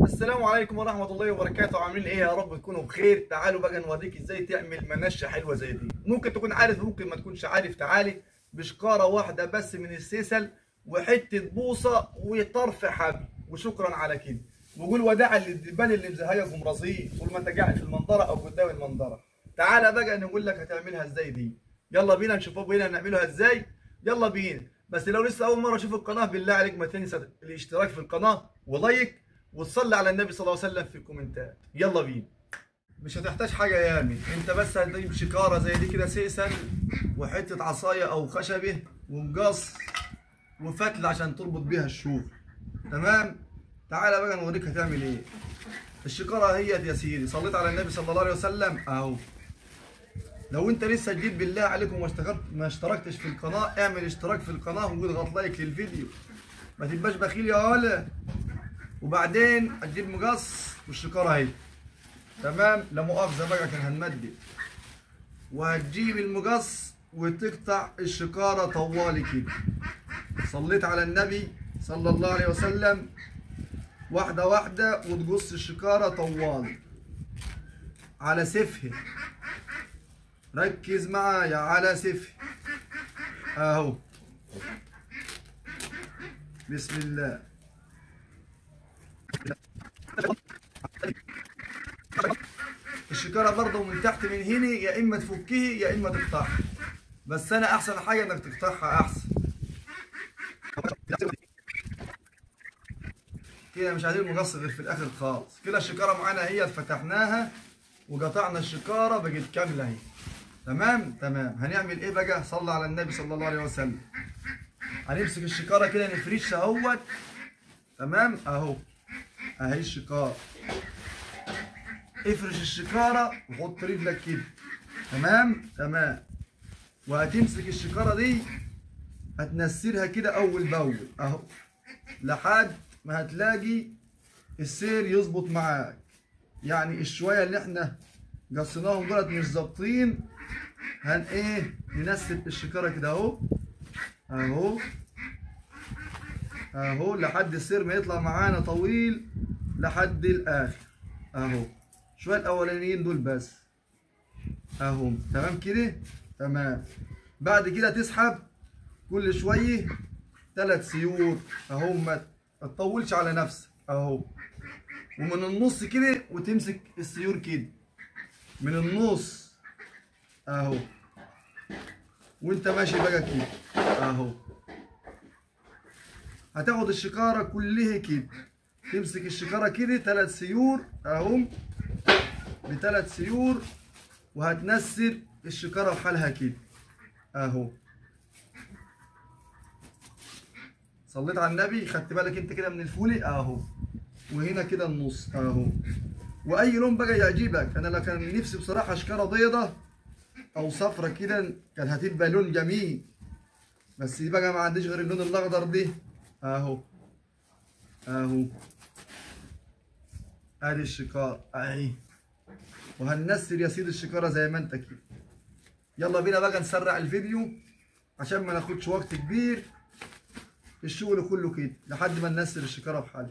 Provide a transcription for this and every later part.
السلام عليكم ورحمة الله وبركاته. عاملين ايه؟ يا رب تكونوا بخير. تعالوا بقى نوريك ازاي تعمل منشة حلوة زي دي. ممكن تكون عارف ممكن ما تكونش عارف. تعالي بشكارة واحدة بس من السيسل وحتة بوصة وطرف حبل، وشكرا على كده. وقول وداعا للدبان اللي مزهقك ومرازيه طول ما انت قاعد في المنظرة او قدام المنظرة. تعالى بقى نقول لك هتعملها ازاي دي. يلا بينا نشوفها بينا نعملها ازاي. يلا بينا. بس لو لسه اول مرة تشوف القناة بالله عليك ما تنسى الاشتراك في القناة و like وتصلي على النبي صلى الله عليه وسلم في الكومنتات. يلا بينا. مش هتحتاج حاجة يامي، انت بس هتجيب شكاره زي دي كده سيسل وحتة عصاية او خشبه ومقص وفتله عشان تربط بيها الشوك. تمام؟ تعالى بقى نوريك هتعمل ايه. الشكاره هي يا سيدي، صليت على النبي صلى الله عليه وسلم اهو. لو انت لسه جديد بالله عليكم ما اشتركتش في القناة، اعمل اشتراك في القناة واضغط like للفيديو، ما تبقاش بخيل يا ولا. وبعدين هتجيب مقص والشكاره اهي. تمام؟ لا مؤاخذة بقى كان هنمدد. وهتجيب المقص وتقطع الشكاره طوالي كده. صليت على النبي صلى الله عليه وسلم. واحدة واحدة وتقص الشكاره طوالي على سفه. ركز معايا، على سفه اهو. بسم الله. الشكاره برضه من تحت من هنا، يا اما تفكيه يا اما تقطعها، بس انا احسن حاجة انك تقطعها احسن كده. مش عايزين مقص غير في الاخر خالص كده. الشكاره معانا هي فتحناها وقطعنا الشكاره بقت كاملة اهي. تمام تمام. هنعمل ايه بقى؟ صلى على النبي صلى الله عليه وسلم. هنمسك الشكاره كده نفرشها اهوت. تمام اهو، اهي الشكاره. افرش الشكاره وحط رجلك كده. تمام تمام. وهتمسك الشكاره دي هتنسرها كده اول باول اهو، لحد ما هتلاقي السير يظبط معاك. يعني الشويه اللي احنا قصيناهم دولت مش ظابطين، هن ايه ننسب الشكاره كده اهو اهو اهو لحد السير ما يطلع معانا طويل لحد الاخر اهو. شوية الاولانيين دول بس اهو. تمام كده؟ تمام. بعد كده تسحب كل شوية 3 سيور اهو، ما تطولش على نفسك اهو. ومن النص كده وتمسك السيور كده من النص اهو، وانت ماشي بقى كده اهو. هتاخد الشكاره كلها كده، تمسك الشكاره كده 3 سيور اهو، ب3 سيور، وهتنسر الشكاره بحالها كده اهو. صليت على النبي. خدت بالك انت كده من الفولي اهو، وهنا كده النص اهو. واي لون بقى يعجبك. انا لو كان نفسي بصراحة شكاره بيضة او صفرة كده كان هتبقى لون جميل، بس بقى ما عنديش غير اللون الاخضر ده اهو اهو. ادي الشكاره اهي. وهننسر يا سيدي الشكاره زي ما انت كده. يلا بينا بقى نسرع الفيديو عشان ما ناخدش وقت كبير. الشغل كله كده لحد ما ننسر الشكاره بحالها.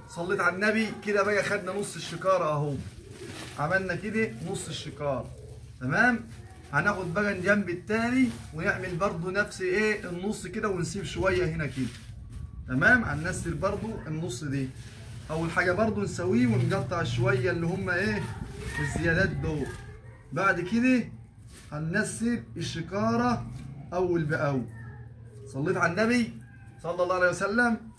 صليت على النبي. كده بقى خدنا نص الشكاره اهو، عملنا كده نص الشكاره. تمام. هناخد بقى الجنب التاني ونعمل برضو نفس ايه النص كده، ونسيب شوية هنا كده. تمام. هننسل برضو النص دي. اول حاجة برضو نسويه ونقطع شوية اللي هم ايه الزيادات دول. بعد كده هننسل الشكاره اول باول. صليت على النبي صلى الله عليه وسلم.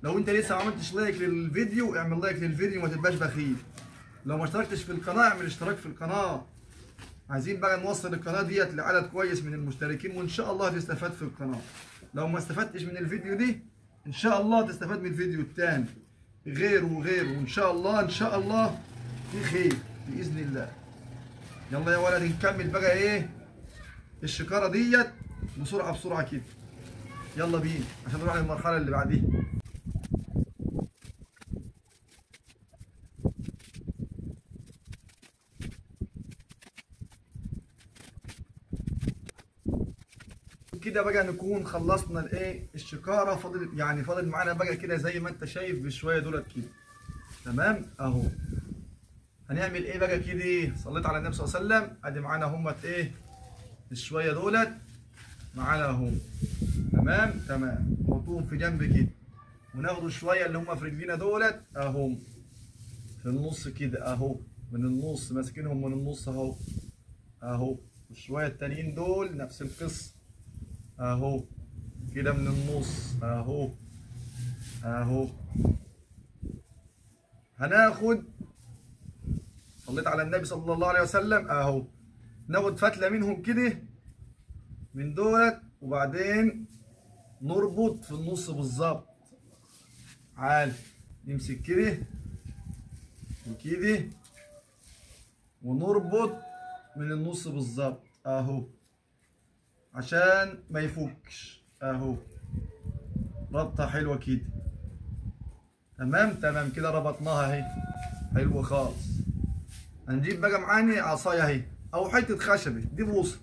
لو انت لسه ما عملتش like للفيديو اعمل like للفيديو، ما تبقاش بخيل. لو ما اشتركتش في القناة اعمل اشتراك في القناة. عايزين بقى نوصل القناة ديت لعدد كويس من المشتركين، وان شاء الله هتستفاد في القناة. لو ما استفدتش من الفيديو دي ان شاء الله تستفاد من الفيديو الثاني، غيره وغيره، وان شاء الله ان شاء الله في خير باذن الله. يلا يا ولد نكمل بقى ايه الشكاره ديت. بسرعة بسرعة كده. يلا بينا عشان نروح للمرحلة اللي بعديها. كده بقى نكون خلصنا الايه الشكاره. فاضل يعني فاضل معانا بقى كده زي ما انت شايف بشوية دولت كده. تمام اهو. هنعمل ايه بقى كده؟ صليت على النبي صلى الله عليه وسلم. ادي معانا همت ايه الشويه دولت معانا اهو. تمام تمام. نحطهم في جنب كده، وناخدوا شوية اللي هم في رجلينا دولت اهم في النص كده اهو، من النص ماسكينهم من النص اهو اهو. والشويه التانيين دول نفس القصة اهو كده من النص اهو اهو. هناخد صليت على النبي صلى الله عليه وسلم اهو، ناخد فتله منهم كده من دولت، وبعدين نربط في النص بالظبط. عال نمسك كده وكده ونربط من النص بالظبط اهو عشان ما يفكش اهو. ربطه حلوة كده. تمام تمام كده ربطناها اهي، حلو خالص. هنجيب بقى معانا عصاية اهي او حتة خشبه، دي بوصه،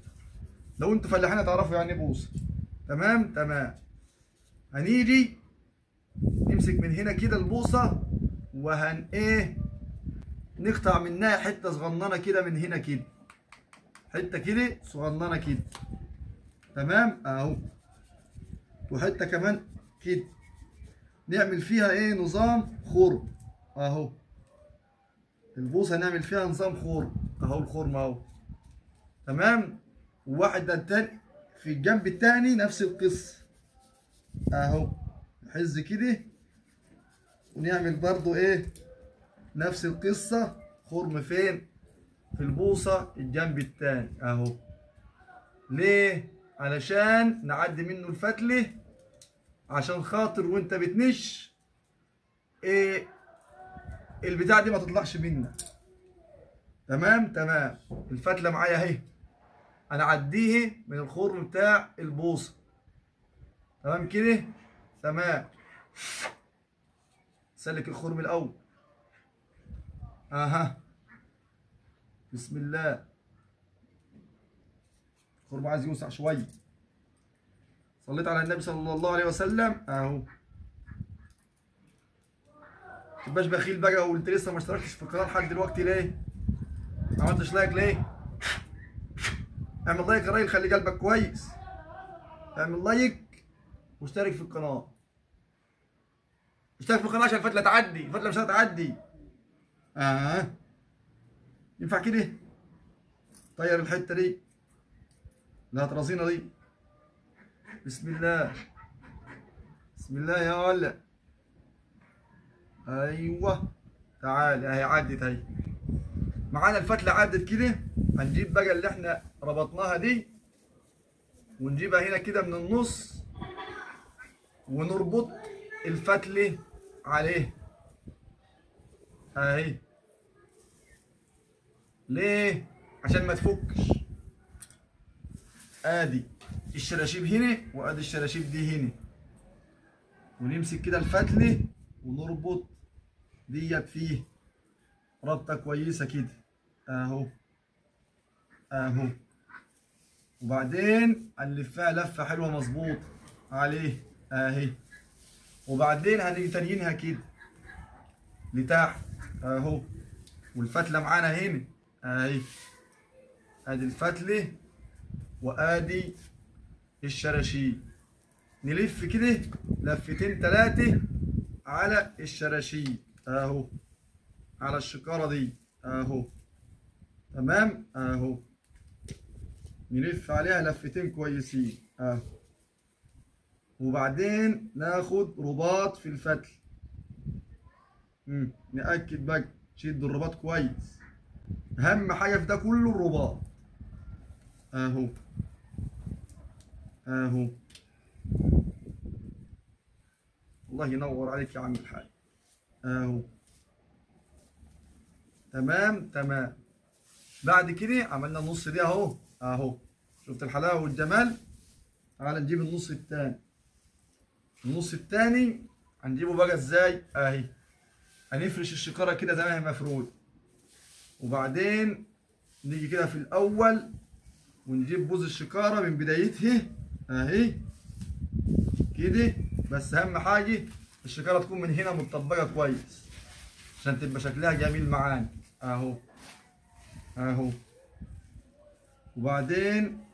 لو انتوا فلاحين هتعرفوا يعني ايه بوصه. تمام تمام. هنيجي نمسك من هنا كده البوصه، وهن ايه نقطع منها حتة صغننه كده من هنا كده، حتة كده صغننه كده. تمام اهو. وحتة كمان كده نعمل فيها ايه نظام خرم اهو. البوصه نعمل فيها نظام خرم اهو، الخرم اهو. تمام. وواحد ده التاني في الجنب التاني نفس القصة اهو، نحز كده ونعمل برضو ايه نفس القصة، خرم فين؟ في البوصه الجنب التاني اهو. ليه؟ علشان نعدي منه الفتله، عشان خاطر وانت بتنش ايه البتاع دي ما تطلعش منك. تمام تمام. الفتله معايا اهي، انا عديه من الخرم بتاع البوصه. تمام كده تمام. سلك الخرم الاول اها. بسم الله. الخرم عايز يوسع شوية. صليت على النبي صلى الله عليه وسلم اهو. متبقاش بخيل بقى وانت لسه ما اشتركتش في القناة لحد دلوقتي ليه؟ ما عملتش like ليه؟ اعمل like يا راجل، خلي قلبك كويس. اعمل like واشترك في القناة. اشترك في القناة عشان الفتله تعدي، الفتله مش هتعدي. ينفع كده؟ طير الحتة دي اللي هترازينا دي. بسم الله بسم الله يا ولا. ايوه تعال اهي عدت اهي معانا الفتله عدت كده. هنجيب بقى اللي احنا ربطناها دي ونجيبها هنا كده من النص ونربط الفتله عليه اهي. ليه؟ عشان ما تفكش. ادي الشراشيب هنا وادي الشراشيب دي هنا، ونمسك كده الفتله ونربط ديت فيه ربطه كويسة كده اهو اهو. وبعدين هنلفها لفه حلوة مظبوط عليه اهي. وبعدين هنيجي تانيينها كده لتحت اهو، والفتله معانا هنا اهي. ادي الفتله وادي الشراشيب. نلف كده لفتين تلاتة على الشراشيب اهو، على الشكاره دي اهو. تمام اهو. نلف عليها لفتين كويسين اهو. وبعدين ناخد رباط في الفتل. نأكد بقى، شد الرباط كويس. اهم حاجة في ده كله الرباط اهو اهو. الله ينور عليك يا عم الحاج اهو. تمام تمام. بعد كده عملنا النص دي اهو اهو. شفت الحلاوة والجمال؟ تعالى نجيب النص التاني. النص التاني هنجيبه بقى ازاي؟ اهي هنفرش الشكاره كده زي ما هي مفروده، وبعدين نيجي كده في الاول ونجيب بوز الشكاره من بدايتها اهي كده. بس اهم حاجة الشكاره تكون من هنا متطبقه كويس عشان تبقى شكلها جميل معانا اهو اهو. وبعدين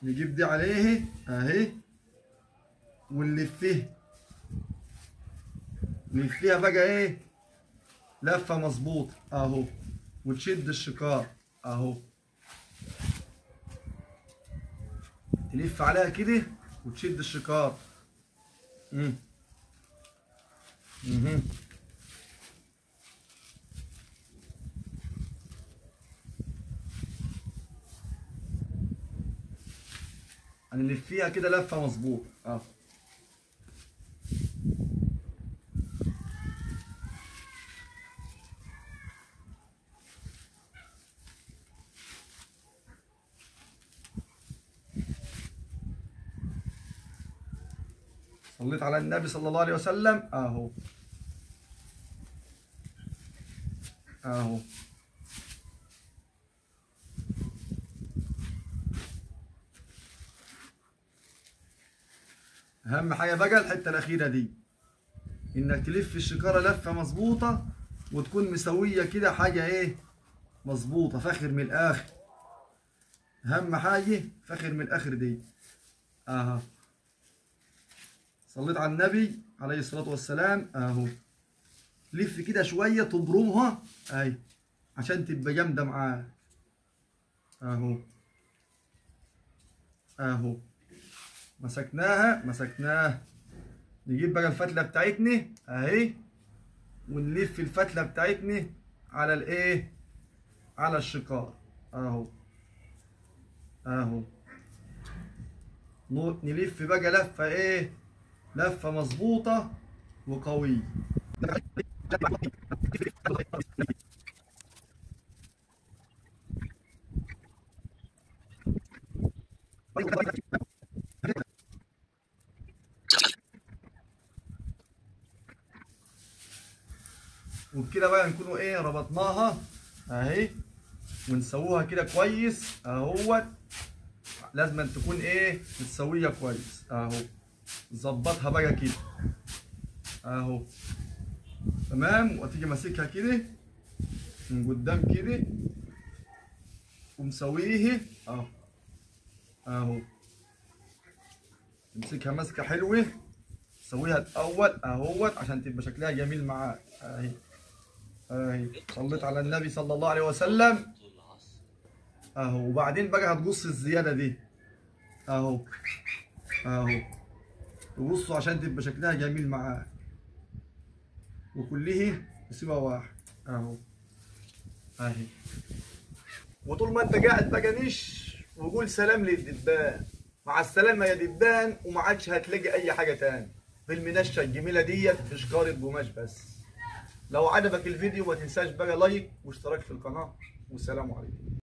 نجيب دي عليه اهي ونلفها، نلفيها بقى ايه لفه مظبوطة اهو، وتشد الشكاره اهو، تلف عليها كده وتشد الشكاره. هنلفيها كده لفه مظبوطة اهو. صليت على النبي صلى الله عليه وسلم اهو اهو. اهم حاجة بقى الحتة الاخيرة دي، انك تلف الشكاره لفه مظبوطة وتكون مسويه كده حاجة ايه مظبوطة، فاخر من الاخر. اهم حاجة فاخر من الاخر دي اهو. صليت على النبي عليه الصلاة والسلام اهو. لف كده شوية تبرمها اهي عشان تبقى جامدة معاك اهو اهو. مسكناها مسكناها. نجيب بقى الفتله بتاعتنا اهي ونلف الفتله بتاعتنا على الايه، على الشكاره اهو اهو. نلف بقى لفه ايه، لفه مظبوطة وقويه. وبكده بقى نكونوا ايه ربطناها اهي ونسووها كده كويس اهوت. لازم تكون ايه متسويه كويس اهو. ظبطها بقى كده اهو تمام. وتيجي ماسكها كده من قدام كده ومسويه اهو اهو. تمسكها ماسكه حلوة، سويها الاول اهوت عشان تبقى شكلها جميل معاك اهي اهي. صليت على النبي صلى الله عليه وسلم اهو. وبعدين بقى هتقص الزيادة دي اهو اهو، تقصه عشان تبقى شكلها جميل معاك. وكله بسيبها واحد اهو اهي. وطول ما انت قاعد بقى نش وقول سلام للدبان، مع السلامة يا دبان، وما عادش هتلاقي اي حاجة تاني في المنشه الجميلة ديت في شكاره قماش بس. لو عجبك الفيديو ما تنساش بقى لايك واشتراك في القناة، والسلام عليكم.